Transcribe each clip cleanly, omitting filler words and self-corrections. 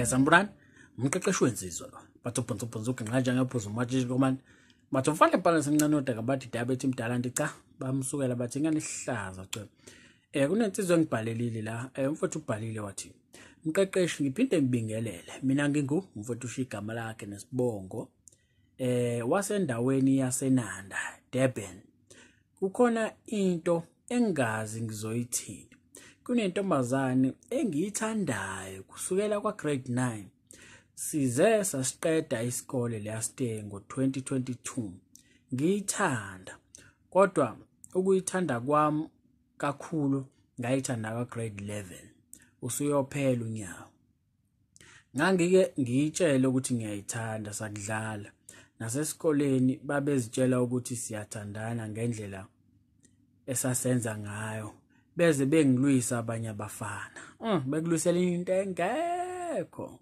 Sanibonani, umqeqeshi wensizwa lo. Bathi ubhonso ubhonso uginqa njengephuzu umatshitshi komani. Bathi umfana empana semncane odaka bathi diabetes imdala nti cha bamsukela bathi ingane ihlaza cwe. Kunensizwa engibhalelile la, umfowethu ubhalile wathi mqeqeshi ngiphinde ngibingelele. Mina ngingu umfowethu usho igama lakhe nesibongo. Wasendaweni yaseNanda, Durban. Kukhona into engazi ngizoyithini. Kunentombazane engiyithandayo kusukela kwa grade 9. Size sasiqeda isikole last year ngo-2022. Ngiyithanda kodwa ukuyithanda kwami kakhulu ngayithanda kwa grade 11. Usuyophela unyaka. Ngangike ngiyitshele ukuthi ngiyayithanda sakudlala. Nasesikoleni babezitshela ukuthi siyathandana ngendlela esasenza ngayo. Beze bengilwisa abanye abafana. Bekulwisela into engekho.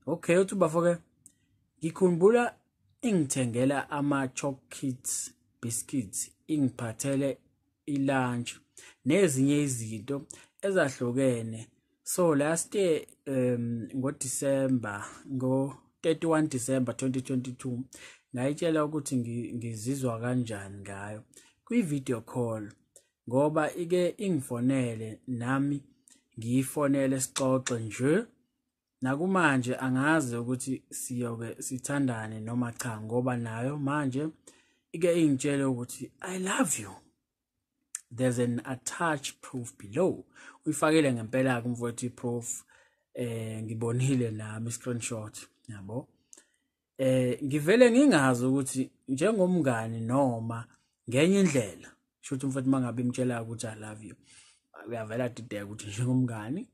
Okay, uthi bafo ke ngikhumbula ingithengela ama chocolate biscuits, ingiphathele ilunch nezinye izinto ezahlukene. So last year ngo December, ngo 31 December 2022 ngayitshela ukuthi ngizizwa kanjani ngayo kwi video call, ngoba ike ingifonele nami ngiyifonele sixoxe nje. Nakumanje angazi ukuthi siyoke sithandane noma cha, ngoba nayo manje ike ingitshele ukuthi I love you. There's an attached proof below. Uyifakile ngempela ke umfowethu i-proof, ngibonile nami screenshot yabo. Ngivele ngingazi ukuthi njengomngani noma ngenye indlela, shuthi umfowethu mangabe imtshela ukuthi I love you uyavela adideka ukuthi njengomngani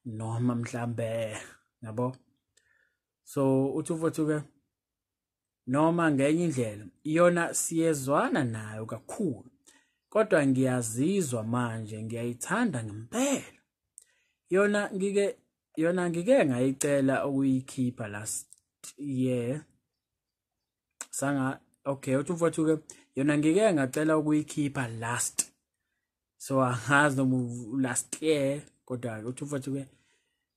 noma mhlambe yabo. So uthi umfowethu ke noma ngenye indlela iyona siyezwana nayo kakhulu, kodwa ngiyazizwa manje ngiyayithanda ngempela. Yona ngike ngayicela ukuyikhipha last year sanga. Okay, uthi umfowethu ke yona ngike ngacela ukuyikhipha last, so angazi noma last year, kodwa uthi umfowethu ke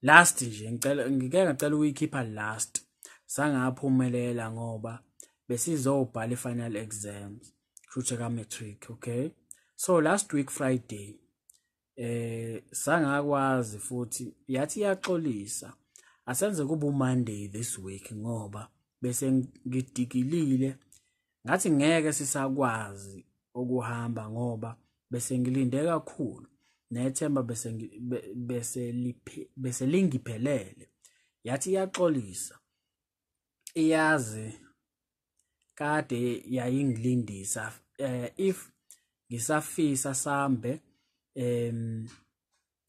last nje ngicela ngike ngacela ukuyikhipha last, sangaphumelela ngoba besizobhala i-final exams futhi ka matric. Okay, so last week Friday sangakwazi futhi yathi iyaxolisa asenze kube uMonday this week, ngoba bese ngidikilile ngathi ngeke sisakwazi ukuhamba ngoba bese ngilinde kakhulu nethemba bese lingiphelele. Yathi iyaxolisa, iyazi kade yayingilindisa, if ngisafisa sambe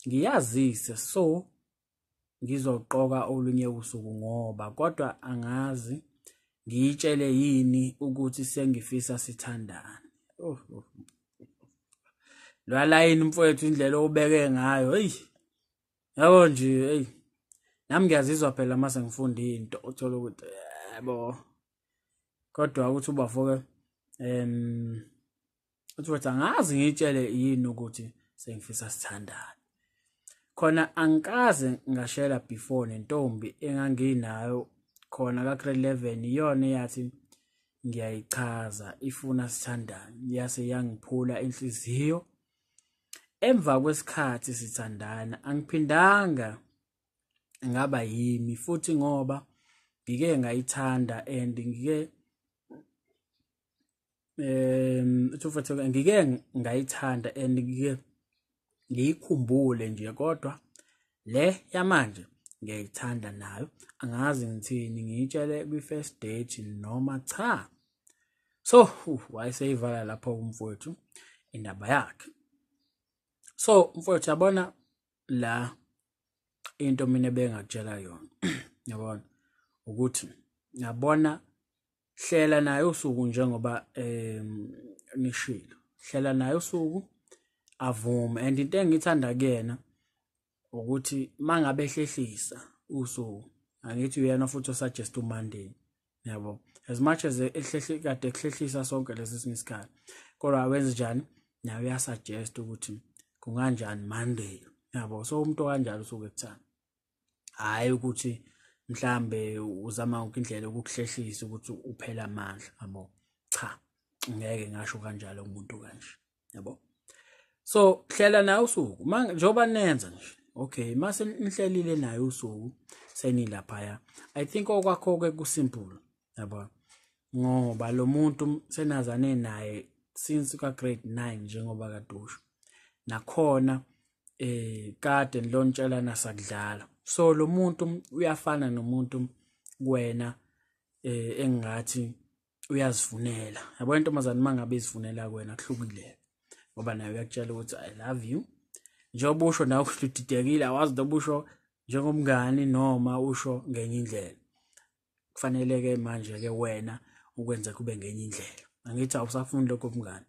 ngiyazise, so ngizoqoka olunye usuku ngoba kodwa angazi ngiyitshele yini ukuthi sengifisa sithandane. Oh, lo line mfowethu indlela obeke ngayo, hey yabo nje, hey nami ngiyazizwa phela mase ngifunda into uthola ukuthi yabo, kodwa ukuthi ubafo ke uthi angazi ngitshele yini ukuthi sengifisa sithandane. Khona angikaze ngashela before nentombi enganginayo khona ka grade 11, iyona eyathi ngiyayichaza ifuna sithandane, yase yangiphula inhliziyo. Emva kwesikhathi sithandana angiphindanga ngaba yimi futhi, ngoba ngike ngayithanda and ngike uthi ngike ngayithanda and ngike ngiyikhumbule nje, kodwa le yamanje ngiyayithanda nayo angazi ngithini, ngiyitshele kwi first date noma cha. So wayeseyivala lapho umfowethu indaba yakhe. So mfowethu yabona la into mina bengakutshela yona, yabona ukuthi yabona hlela naye usuku njengoba nishilo, hlela naye usuku avume. And into engithanda kuyena ukuthi mangabe ehlehlisa usuku, angithi uyena futhi osuggest uMonday yabo, as much as ehlehle kade ehlehlisa sonke lesi sinye isikhathi, kodwa wenze njani naye uyasuggest ukuthi kunganjani Monday yabo. So umuntu kanjalo usuke ekuthanda. Hhayi ukuthi mhlambe uzama yonke indlela yokukuhlehlisa ukuthi uphele amandla, yabo. Cha, ngeke ngasho kanjalo kumuntu kanje, yabo. So hlela naye usuku njengoba nenza nje, okay, mase nihlelile naye usuku senilaphaya. I think okwakho-ke ku-simple, yabo, ngoba lo muntu senazane naye since ka grade 9 njengoba kade usho, nakhona kade nilontshelana sakudlala. So lo muntu uyafana nomuntu kuwena engathi uyazifunela, yabo. Intombazane uma ngabe izifunela kuwena kuhlukile, ngoba naye uyakutshela ukuthi I love you. Njengoba usho nawe ukuthi udidekile, awazi noma usho njengomngani noma usho ngenye indlela. Kufanele-ke manje-ke wena ukwenza kube ngenye indlela, angithi awusafuni lokho bungani.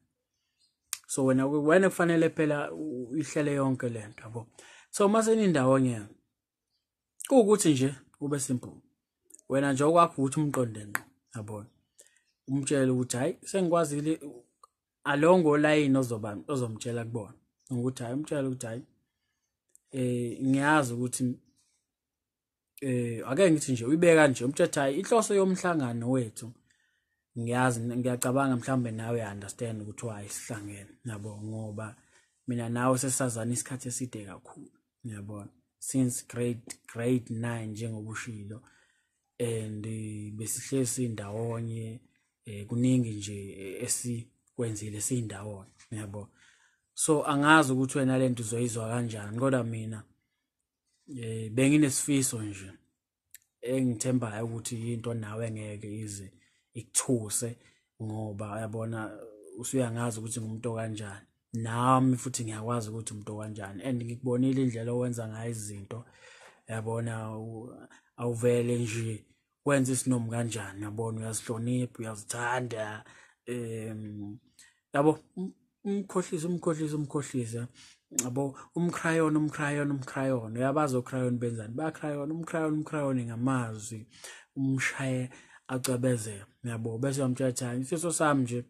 So wena kufanele phela uyihlele yonke lento, yabo. So mase nindawonye kuwukuthi nje kube simple, wena nje okwakho ukuthi umqonde ngqo, yabona, umtshele ukuthi hayi sengikwazile along olayini ozoba ozomtshela kubona ukuthi hayi, umtshele ukuthi hayi ngiyazi ukuthi ake ngithi nje uyibeka nje, umtshele hayi inhloso yomhlangano wethu, ngiyazi ngiyacabanga mhlawumbe nawe uya-understand ukuthi why sihlangene, yabo, ngoba mina nawe sesazana isikhathi eside kakhulu, yabona, since grade 9 njengoba ushilo, and besihlezi ndawonye, kuningi nje esikwenzile sindawonye, yabo. So angazi ukuthi wena lento uzoyizwa kanjani, kodwa mina benginesifiso nje engithembayo ukuthi into nawe ngeke ize ikuthuse, ngoba uyabona usuyangazi ukuthi ngumuntu okanjani, nami futhi ngiyakwazi ukuthi umuntu okanjani, and ngikubonile indlela owenza ngayo izinto, yabona, awuvele nje wenza isinomi kanjani, yabona, uyazihlonipha, uyazithanda, yabo, umkhohlise umkhohlise umkhohlise, yabo, umcrayon umcrayon umcrayon, uyabazi ocrayon benzani, bayacrayon umcrayon umcrayon ngamazwi, umshaye acwebezele, yabo. Bese uyamtshela ukuthi hayi isifiso sami nje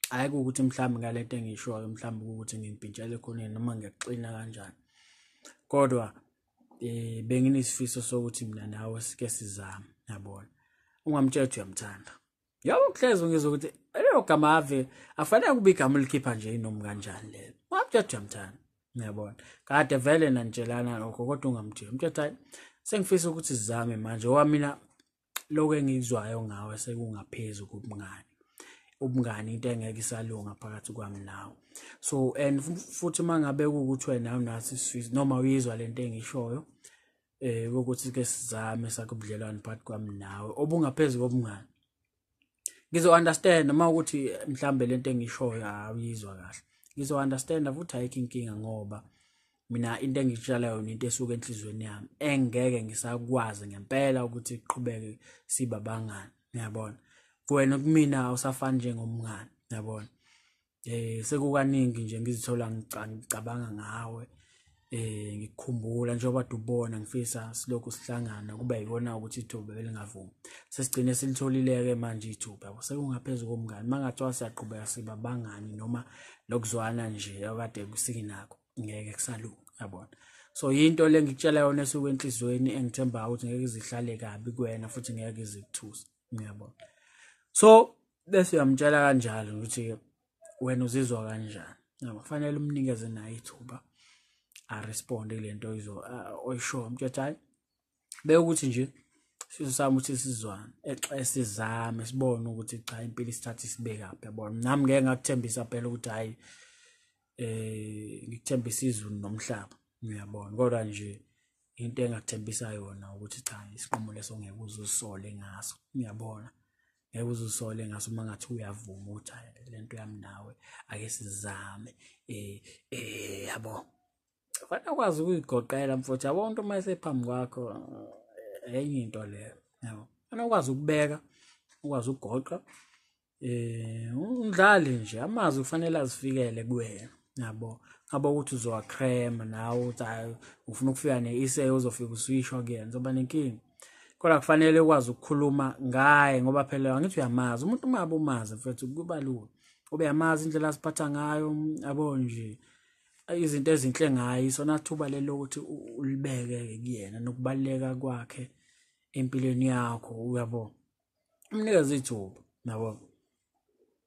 hayi ukuthi mhlawumbe ngalento engishoyo mhlawumbe ukuthi ngimpintshele ekhoneni noma ngiyakuxina kanjani, kodwa benginesifiso sokuthi mina nawe sike sizame, yabona. Ungamtshela ukuthi uyamthanda, yabo, kuhlezi ngizwe ukuthi lelo gama ave afanele kube igama elikhipha nje inoma kanjani lelo. Ungamtshela ukuthi uyamthanda, ngiyabona kade vele nanitshelana lokho, kodwa ungamtsheli, umtshela hayi sengifisa ukuthi sizame manje, ngoba mina lokho engikuzwayo ngawe sekungaphezu kobungani, ubungani into engeke isalunga phakathi kwami nawe. So and futhi mangabe kuwukuthi wena unaso isifiso noma uyizwa lento engishoyo ukuthi ke sizame sakhe ubudlelwane phakathi kwami nawe obungaphezu kobungani, ngizo understand noma ukuthi mhlambe lento engishoyo awuyizwa kahle, ngizo understand futhi ayikho inkinga, ngoba mina into engitshala yona into esuka enhliziyweni yami engeke ngisakwazi ngempela ukuthi iqhubeke siba bangani, ngiyabona. Kuwena kumina awusafani njengomngani, ngiyabona. Sekukaningi nje ngizithola ngicabanga ngawe, ngikukhumbula njengoba ubona ngifisa silokhu sihlangana, kuba yikona ukuthi ithuba belingavumi. Sesigcine silitholile-ke manje ithuba, yabo, sekungaphezu komngani. Mangathiwa siyaqhubeka siba bangani noma lokuzwana nje akade kusinakho, ngeke kusalunga, yabona. So yinto le ngikutshela yona esuke enhliziyweni engithembayo ukuthi ngeke izihlale kabi kuwena futhi ngeke izikuthuse, ngiyabona. So bese uyamtshela kanjalo ukuthi wena uzizwa kanjani, yabo, kufanele umnikeze naye ithuba aresponde kule nto oyishoyo. Umtshela hayi beke ukuthi nje sifiso sami ukuthi sizwane, sizame sibone ukuthi cha impilo isithatha isibekaphi, yabona. Nami ngeke ngakuthembisa phela ukuthi hayi ngikuthembisa izulu nomhlaba, ngiyabona, kodwa nje into engakuthembisa yona ukuthi cha isinqumo leso ngeke uze usole ngaso, ngiyabona, ngeke uze usole ngaso uma ngathi uyavuma ukuthi hayi lento yami nawe ake sizame, yabo. Kufanele ukwazi ukuyigoqela mfowethu, yabo, umuntu uma esephambi kwakho enye into leyo, yabo. Kufanele ukwazi ukubeka, ukwazi ukugoqa, umdlali nje amazwi kufanele azifikele kuwena, yabo. Ngabe ukuthi uzowakrema nawe uthi hayi ufuna ukufika ne-essay uzofika usuyisho kuyena, uzoba nenkinga. Kodwa kufanele ukwazi ukukhuluma ngaye, ngoba phela angithi uyamazi umuntu, uma umazi mfethu kuba lula, ube yamazi indlela aziphatha ngayo, yabo nje. izinto ezinhle ngaye, isona thuba lelo ukuthi ulibeke kuyena nokubaluleka kwakhe empilweni yakho, uyabo. Umnikeze ithuba, yabo.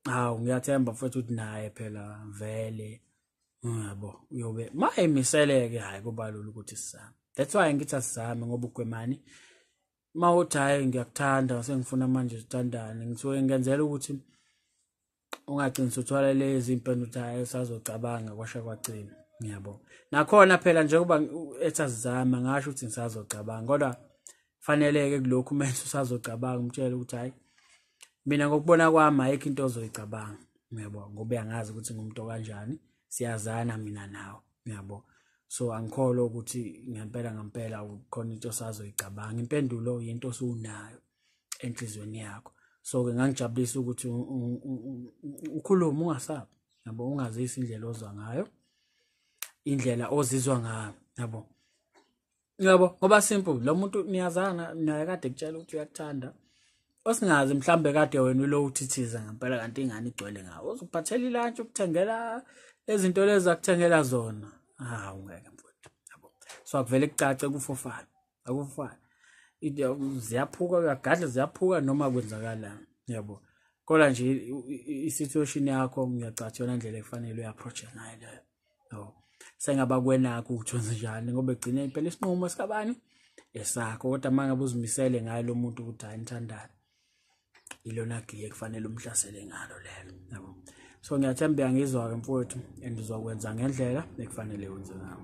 Hawu, ngiyathemba futhi ukuthi naye phela vele, yabo, uyobe mayimiseleke. Hayi, kuba lula ukuthi sizame. That's why ngithi asizame, ngoba ugwemani mawuthi hayi ngiyakuthanda, sengifuna manje sithandane, ngithiwe ngenzela ukuthi ungagcini uthwala lezi impendulo ukuthi hayi usazocabanga kwasha kwagcina, ngiyabo. Nakhona phela njengoba ethi asizame, ngasho ukuthi ngisazocabanga, kodwa faneleke kulokhu manje usazocabanga, umtshele ukuthi hayi mina ngokubona kwami ayikho into ozoyicabanga, ngiyabo, ngoba uyangazi ukuthi ngumuntu kanjani, siyazana mina nawe, ngiyabo. So angikholwa ukuthi ngempela ngempela ukhona into osazoyicabanga. Impendulo yinto osunayo enhliziyweni yakho. So ke ngangijabulisa ukuthi ukhulume ungasabi, yabo, ungazisi indlela ozwa ngayo, indlela ozizwa ngayo, yabo. Yabo, ngoba simple, lo muntu niyazana naye, kade kutshela ukuthi uyakuthanda. Osingazi mhlambe kade wena ulo uthithiza ngempela, kanti ingane igcwele ngawo. Uzokuphathela ilantshi, ukuthengela izinto lezi akuthengela zona. Hawu, ngeke mfowethu, yabo. So akuvele kucace ku-4-5, aku-5 ziyaphuka, uyagadla ziyaphuka noma kwenzakalani, yabo. Kodwa nje i-situation yakho ngiyacathi yona ndlela ekufanele uyi-approach ngayo leyo, yabo. Sengaba kwenakho ukuthi wenze njani, ngoba egcine impela isinqumo sikabani esakho. Kodwa uma ngabe uzimisele ngayo lo muntu ukuthi hayi nithandane, ilona giye kufanele umhlasele ngalo lelo, yabo. So ngiyathemba uyangizwa-ke mfowethu, and uzokwenza ngendlela ekufanele wenze ngayo.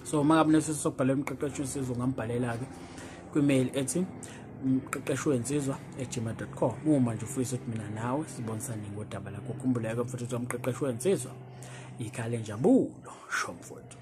So uma ngabe nesifiso sokubhalela umqeqeshi wensizwa, ungambhalela-ke kwi-mail ethi umqeqeshi wensizwa@gmail.com. Uma nje ufisa ukuthi mina nawe sibonisane ngodaba lakho, ukhumbuleke mfowethu, umqeqeshi wensizwa ikhala enjabulo sho mfowethu.